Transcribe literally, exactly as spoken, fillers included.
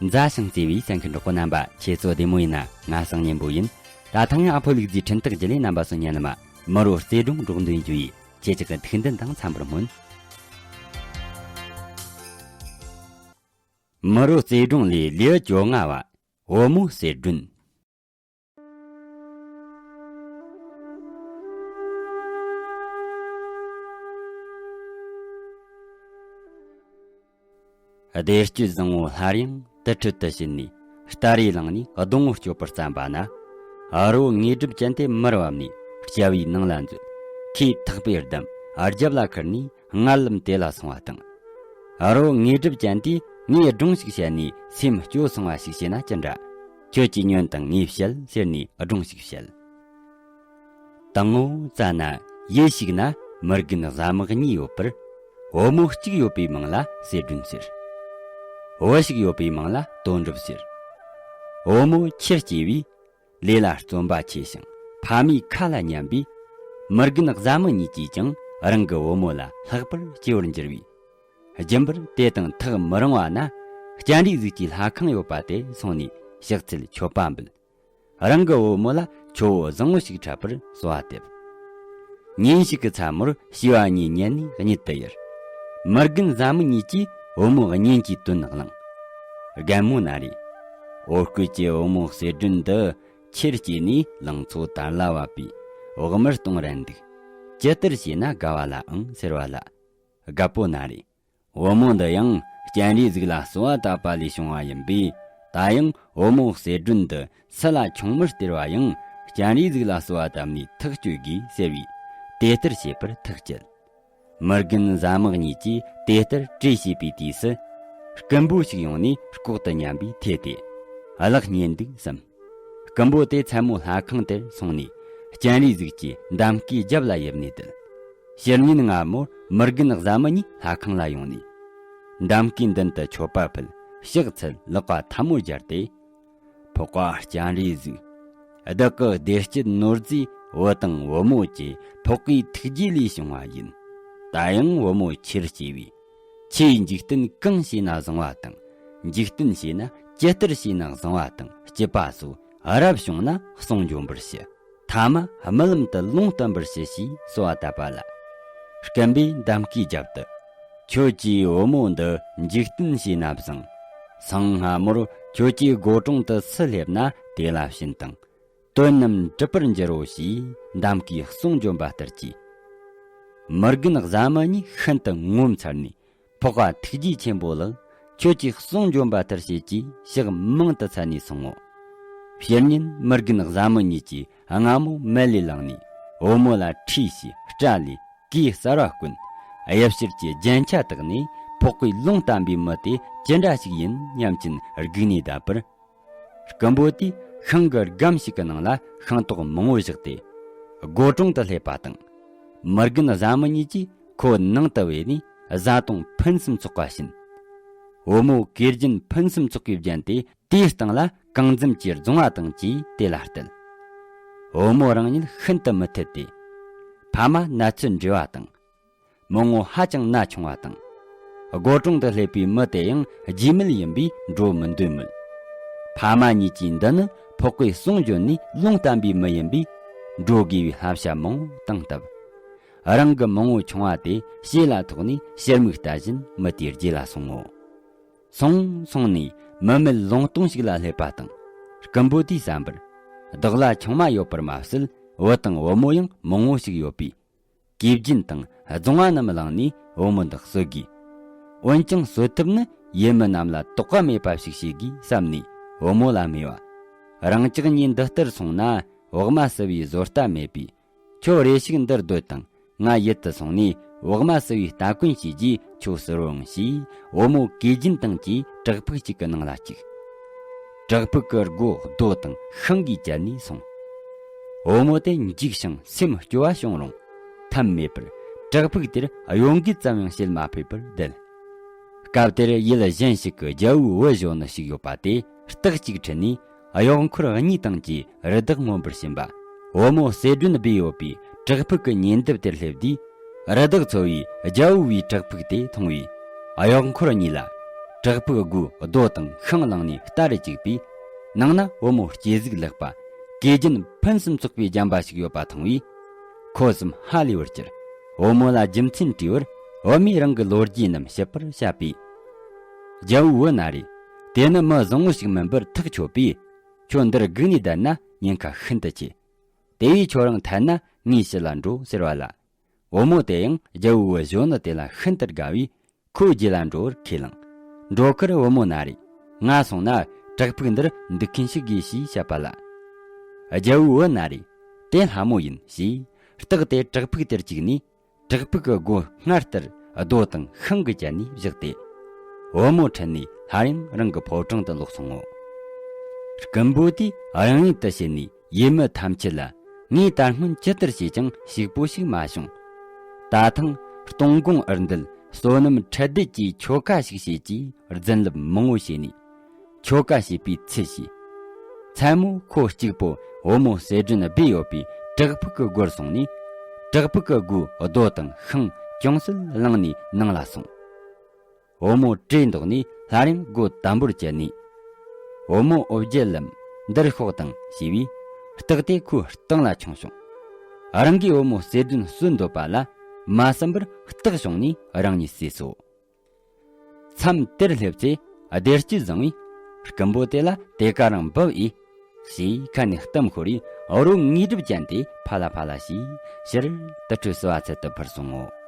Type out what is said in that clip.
མཛའ་ཞིང་བརྩེ་བའི་གསན་མཁན་གྲོགས་པོ་རྣམ་པ། ཁྱེད་ཚོ་བདེ་མོ་ཡིན་ན། ང་སང་ཉིན་པོ་ཡིན། ད་ཐེངས་ཨ་ཕོ་ལུག་རྫིའི་འཕྲིན་སྟེགས་བརྒྱུད་ལས་རྣམ་པ་ཚོ་ཉན་ལ་མ། མི་རོ་རྩེ་སྒྲུང་སྒྲོག་འདོན་རྒྱུ་ཡིས། ཁྱེད་ཅག་གི་ཐུགས་འདུན་དང་འཚམ་པར་སྨོན། མི་རོ་རྩེ་སྒྲུང་ལས། ལེའུ་བཅོ་ལྔ་བ། བུ་མོ་གསེར་སྒྲོན། བདེ་སྐྱིད་བཟང་བོ་སླར་ཡང་དུར་ཁྲོད་དུ་ཕྱིན་ནས། སྟ་རེ་བླངས་ནས་སྡོང་བོ་གཅོད་པར་བརྩམས་པ་ན། རི་བོ་དངོས་གྲུབ་ཅན་དེ་མར་བབས་ནས་ལྕགས་བུའི་ནང་ལ་འཛུལ། ཁོས་ཐག་པས་བསྡམས། རྒྱབ་ལ་ཁུར་ནས། སྔར་ལམ་དེ་ལ་སོང་བ་དང་། རི་བོ་དངོས་གྲུབ་ཅན་དེས། ངས་སྒྲུང་ཞིག་བཤད་ནས་སེམས་སྐྱོ་སོང་བ་ཞིག་བྱས་ན་ཅི་འདྲ། ཁྱོད་ཀྱིས་ཉོན་དང་ངས་བཤད་ཟེར་ནས་སྒྲུང་ཞིག་བཤད། དང་པོ་ཙ་ན་ཡུལ་ཞིག་ན་མི་རྒན་བཟའ་མི་གཉིས་ཡོད་པར། བུ་མོ་གཅིག་ཡོད་པའི་མིང་ལ་གསེར་སྒྲོན་ཟེར། བུ་ཞིག་ཡོད་པའི་མིང་ལ་དོན་གྲུབ་ཟེར། བུ་མོ་ཆེར་སྐྱེས་པས། ལས་ལ་བརྩོན་པ་ཆེ་ཞིང་ཕ་མའི་ཁ་ལ་ཉན་པས། མི་རྒན་བཟའ་མི་གཉིས་ཀྱིས་ཀྱང་རང་གི་བུ་མོ་ལ་ལྷག་པར་སྐྱེ་བར་འགྱུར་བས། རྒྱུན་པར་དེ་དང་ཐག་མི་རིང་བ་ན། སྤྱན་རས་གཟིགས་ཀྱི་ལྷ་ཁང་ཡོད་པ་དེར་སོང་ནས་ཕྱག་འཚལ་མཆོད་པ་འབུལ། རང་གི་བུ་མོ་ལ་ཆུ་བོ་བཟང་བོ་ཞིག་འཁྲབ་པར་གསོལ་བ་འདེབས། ཉིན་ཞིག་གི་མཚན་མོར་བྱིས་པ་གཉིས་ཉལ་ནས་གཉིད་དུ་ཡུར། མི་རྒན་བཟའ་མི་གཉིས་ཀྱིས་བུ་མོ་གཉེན་གྱི་དོན་བླངས། རྒན་མོ་ན་རེ། འོ་སྐོལ་གྱི་བུ་མོ་གསེར་སྒྲོན་འདི་ཆེར་སྐྱེས་ནས་ལང་ཚོ་དར་ལ་བབས་པས་བག་མར་གཏོང་རན་འདུག། ཇི་ལྟར་བྱས་ན་དགའ་བ་ལ་ཨང་ཟེར་བ་ལ། རྒད་པོ་ན་རེ། བུ་མོ་འདི་ཡང་སྤྱན་རས་གཟིགས་ལ་གསོལ་བ་བཏབ་པ་ལས་བྱུང་བ་ཡིན་པས། ད་ཡང་བུ་མོ་གསེར་སྒྲོན་འདི་སུ་ལ་ཆུང་མར་སྟེར་བ་ཡང་། སྤྱན་རས་གཟིགས་ལ་གསོལ་བ་བཏབ་ནས་ཐག་གཅོད་དགོས་ཟེར་བས། དེ་ལྟར་བྱེད་པར་ཐག་བཅད། མི་རྒན་བཟའ་མི་གཉིས་ཀྱིས་དེ་ལྟར་གྲོས་བྱས་པའི་དུས་སུ། རྐུན་པོ་ཞིག་ཡོང་ནས་ལྐོག་ཏུ་ཉན་པས་ཐོས་ཏེ། གླགས་རྙེད་འདུག་བསམ། རྐུན་པོ་དེ་མཚན་མོ་ལྷ་ཁང་དེར་སོང་ནས། སྤྱན་རས་གཟིགས་ཀྱི་འདམ་སྐས་རྒྱབ་ལ་ཡིབ་ནས་བསྡད། ཕྱི་ཉིན་སྔ་མོར་མི་རྒན་བཟའ་མི་གཉིས་ལྷ་ཁང་ལ་ཡོང་ནས། འདམ་སྐས་མདུན་དུ་མཆོད་པ་ཕུལ། ཕྱག་འཚལ། ལག་པ་ཐལ་མོ་སྦྱར་ཏེ། འཕགས་པ་སྤྱན་རས་གཟིགས། བདག་གི་བདེ་སྐྱིད་ནོར་རྫས་བུ་དང་བུ་མོ་བཅས་འཕགས་པའི་ཐུགས་རྗེ་ལས་བྱུང་བ་ཡིན། ད་ཡང་བུ་མོ་ཆེར་སྐྱེས་པས། ཆེས་འཇིག་རྟེན་གང་བྱས་ན་བཟང་བ་དང་། འཇིག་རྟེན་བྱས་ན་ཇི་ལྟར་བྱས་ན་བཟང་བ་དང་སྐྱིད་པ་སོགས་རབ་བྱུང་ན་གསུང་འབྱོན་པར་ཞུ། ཐ་མ་རྨི་ལམ་དུ་ལུང་བསྟན་པར་ཞུ་ཞེས་གསོལ་བ་བཏབ་པ་ལ། རྐུན་པོས་འདམ་སྐས་རྒྱབ་ཏུ། ཁྱོད་ཀྱིས་བུ་མོ་འདི་འཇིག་རྟེན་བྱས་ན་བཟང་། སང་སྔ་མོར་ཁྱོད་ཀྱིས་སྒོ་དྲུང་དུ་སུ་སླེབས་ན་དེ་ལ་བྱིན་དང་། དོན་རྣམས་འགྲུབ་པར་འགྱུར་རོ་ཞེས་འདམ་སྐས་གསུང་འབྱོན་པ་ལྟར་གྱིས། མི་རྒན་བཟའ་མི་གཉིས་ཤིན་ཏུ་ངོ་མཚར་ནས། འཕགས་པ་ཐུགས་རྗེ་ཆེན་པོ་ལགས། ཁྱོད་ཀྱིས་གསུང་འབྱོན་པ་ལྟར་བྱེད་ཀྱིས་ཕྱག་མང་དུ་འཚལ་ནས་སོང་ངོ་། ཕྱི་ཉིན་མི་རྒན་བཟའ་མི་གཉིས་ཀྱིས་སྔ་མོ་མལ་ལས་ལངས་ནས། བུ་མོ་ལ་ཁྲུས་བྱས། སྐྲ་ལས། གོས་གསར་བ་གོན། གཡབ་ཕྱིར་གྱི་རྒྱན་ཆ་བཏགས་ནས། འཕགས་པའི་ལུང་བསྟན་པའི་མི་དེ་ཅི་འདྲ་ཞིག་ཡིན་སྙམ་གྱིན་སྒུག་ནས་བསྡད་པར། རྐུན་པོ་དེས་ཤིང་གི་སྒམ་ཞིག་གི་ནང་ལ་ཤིང་ཏོག་མང་བོ་བཞག་སྟེ། སྒོ་དྲུང་དུ་སླེབས་པ་དང་། མི་རྒན་བཟའ་མི་གཉིས་ཀྱིས་ཁོ་ནང་དུ་བོས་ནས་བཟའ་བཏུང་ཕུན་སུམ་ཚོགས་པ་བྱིན། བུ་མོ་གོས་རྒྱན་ཕུན་སུམ་ཚོགས་པས་བརྒྱན་ཏེ། དེའི་སྟེང་ལ་གང་འཛོམས་ཀྱིས་རྫོང་བ་དང་བཅས་དེ་ལ་གཏད། བུ་མོ་རང་ཉིད་ཤིན་ཏུ་མི་ཐུབ་སྟེ། ཕ་མ་ན་ཚོད་འདྲེས་པ་དང་། མི་ངོ་ཧ་ཅང་ན་ཆུང་བ་དང་། སྒོ་དྲུང་དུ་སླེབས་པའི་མི་དེ་ཡང་རྗེས་མེད་ཡིན་པས་འགྲོ་མི་འདོད་མོད། ཕ་མ་གཉིས་ཀྱིས་འདི་ནི་འཕགས་པས་གསུང་བརྗོད་ནས་ལུང་བསྟན་པའི་མི་ཡིན་པས། འགྲོ་དགོས་པའི་བསླབ་བྱ་མང་བོ་བཏང་སྟབས། རང་གི་མི་ངོ་ཆུང་བ་དེ་ཞེ་ལ་ཐོགས་ནས་ཕྱིར་མིག་ལྟ་བཞིན་མི་དེའི་རྗེས་ལ་སོང་ངོ་། སོང་སོང་ནས་མི་མེད་ལུང་སྟོང་ཞིག་ལ་སླེབས་པ་དང་། རྐུན་པོ་དེས་བསམ་པར། བདག་ལ་ཆུང་མ་ཡོད་པར་མ་ཟད། བུ་དང་བུ་མོ་ཡང་མང་བོ་ཞིག་ཡོད་པས། གོས་རྒྱན་དང་རྫོང་བ་རྣམས་བླངས་ནས་བུ་མོ་འདི་གསོད་དགོས། འོན་ཀྱང་གསོད་ཐབས་ནི་ཡུལ་མི་རྣམས་ལ་དོགས་པ་མེད་པ་ཞིག་བྱེད་དགོས་བསམ་ནས་བུ་མོ་ལ་སྨྲས་པ། རང་ཅག་གཉིས་འདི་ལྟར་སོང་ན་བག་མ་བསུ་བའི་བཟོ་ལྟ་མེད་པས། ཁྱོད་རེ་ཞིག་འདིར་སྡོད་དང་། ང་ཡུལ་དུ་སོང་ནས་བག་མ་བསུ་བའི་སྟ་གོན་བྱས་རྗེས་ཁྱོད་བསུ་རོ་ཨང་ཞེས། བུ་མོ་གོས་རྒྱན་དང་བཅས་བྲག་ཕུག་ཅིག་གི་ནང་ལ་བཅུག། བྲག་ཕུག་གི་སྒོ་རྡོ་དང་ཤིང་གིས་བཅད་ནས་སོང་། བུ་མོ་དེ་འཇིགས་ཤིང་སེམས་སྐྱོ་བ་བྱུང་རུང་། ཐབས་མེད་པར་བྲག་ཕུག་དེར་གཡོ་འགུལ་ཙམ་ཡང་བྱེད་མ་ཕོད་པར་བསྡད། སྐབས་དེར་ཡུལ་གཞན་ཞིག་གི་རྒྱལ་པོའི་བུ་གཞོན་ནུ་ཞིག་ཡོད་པ་དེས་རྟགས་ཅིག་ཁྲིད་ནས། གཡོག་འཁོར་གཉིས་དང་བཅས་རི་དྭགས་རྔོན་པར་ཕྱིན་པ། བུ་མོ་གསེར་སྒྲོན་སྦས་ཡོད་པའི་བྲག་ཕུག་གི་ཉེ་འདབས་དེར་སླེབས་དུས། རི་དྭགས་ཚོ་བས་རྒྱལ་པོ་བའི་བྲག་ཕུག་དེ་མཐོང་བས། གཡོག་འཁོར་གཉིས་ལ། བྲག་ཕུག་སྒོའི་རྡོ་དང་ཤིང་བླངས་ནས་ལྟ་རུ་བཅུག་པས། ནང་ན་བུ་མོ་སྐྱེ་གཟུགས་ལེགས་པ། གོས་རྒྱན་ཕུན་སུམ་ཚོགས་པའི་རྒྱན་པ་ཞིག་ཡོད་པ་མཐོང་བས། ཁོ་སེམས་ཧ་ལས་པར་གྱུར། བུ་མོ་ལ་རྒྱུ་མཚན་དྲིས་པར། བུ་མོས་རང་གི་ལོ་རྒྱུས་རྣམས་ཞིབ་པར་བཤད་པས། རྒྱལ་བོའི་བུ་ན་རེ། དེ་ནི་མི་བཟང་བོ་ཞིག་མིན་པར་ཐག་ཆོད་པས། ཁྱོད་འདིར་སྒུག་ནས་བསྡད་ན་ཉེན་ཁ་ཤིན་ཏུ་ཆེ། དེ་བས་ཁྱོད་རང་ཐད་ན་ངའི་ཕྱི་ལ་འགྲོ་ཟེར་བ་ལ། བུ་མོ་དེ་ཡང་རྒྱལ་བོའི་བུ་གཞོན་ནུ་དེ་ལ་ཤིན་ཏུ་དགའ་བས། ཁོའི་རྗེས་ལ་འགྲོ་བར་ཁས་བླངས། འགྲོ་ཁར་བུ་མོ་ན་རེ། ང་སོང་ན་བྲག་ཕུག་འདིར་འདུག་མཁན་ཞིག་དགོས་ཞེས་བཤད་པ་ལ། རྒྱལ་བོའི་བུ་ན་རེ། དེ་སླ་མོ་ཡིན་ཞེས། རྟགས་དེ་བྲག་ཕུག་དེར་བཅུག་ནས། བྲག་ཕུག་གི་སྒོ་སྔར་ལྟར་རྡོ་དང་ཤིང་གིས་བཅད་ནས་བཞག་སྟེ། བུ་མོ་ཁྲིད་ནས་སླར་ཡང་རང་གི་ཕོ་བྲང་དུ་ལོག་སོང་ངོ་། རྐུན་པོ་དེས་རང་ཡུལ་དུ་ཕྱིན་ནས། ཡུལ་མི་ཐམས་ཅད་ལ། ངས་ད་སྔོན་ཇི་ལྟར་བྱས་ཀྱང་ཕྱུག་པོ་ཞིག་མ་བྱུང་། ད་ཐེངས་སྟོང་དགོང་འུར་འདུལ་བསོད་ནམས་ཁྲི་ལྡེ་གིས་ཆོ་ག་ཞིག་བྱེད་ཅེས་རྫུན་ལབ་མང་བོ་བྱས་ནས། ཆོ་ག་བྱེད་པའི་ཚུལ་བྱས། མཚན་མོ་ཁོ་གཅིག་པོ་བུ་མོ་གསེར་སྒྲོན་སྦས་ཡོད་པའི་བྲག་ཕུག་གི་སྒོར་སོང་ནས། བྲག་ཕུག་གི་སྒོའི་རྡོ་དང་ཤིང་ཅུང་ཟད་བླངས་ནས་ནང་ལ་སོང་། བུ་མོ་བྲོས་འདུག་ནས་སླར་ཡང་སྒོ་དམ་པོར་བཅད་ནས། བུ་མོ་ཨོ་བརྒྱལ་ལམ་འདིར་ཤོག་དང་ཞེས་པས། རྟགས་དེ་ཁོའི་སྟེང་ལ་མཆོངས་བྱུང་། རང་གིས་བུ་མོ་གསེར་སྒྲོན་གསོད་འདོད་པ་ལ་མ་བསམ་པར་སྟག་བྱུང་ནས་རང་ཉིད་བསད་སོ། མཚམས་དེར་སླེབས་ཚེ་བདེ་སྐྱིད་བཟང་བས། རྐུན་པོ་དེ་ལ་དེ་ག་རང་འབབ་ཨེ། ཞེས་ཁ་ནས་གཏམ་ཤོར་བས། རོ་དངོས་གྲུབ་ཅན་དེ་ཕ་ལ་ཕ་ལ་ཞེས་ཕྱིར་དུར་ཁྲོད་བསིལ་བ་ཚལ་དུ་འཕུར་སོང་ངོ་།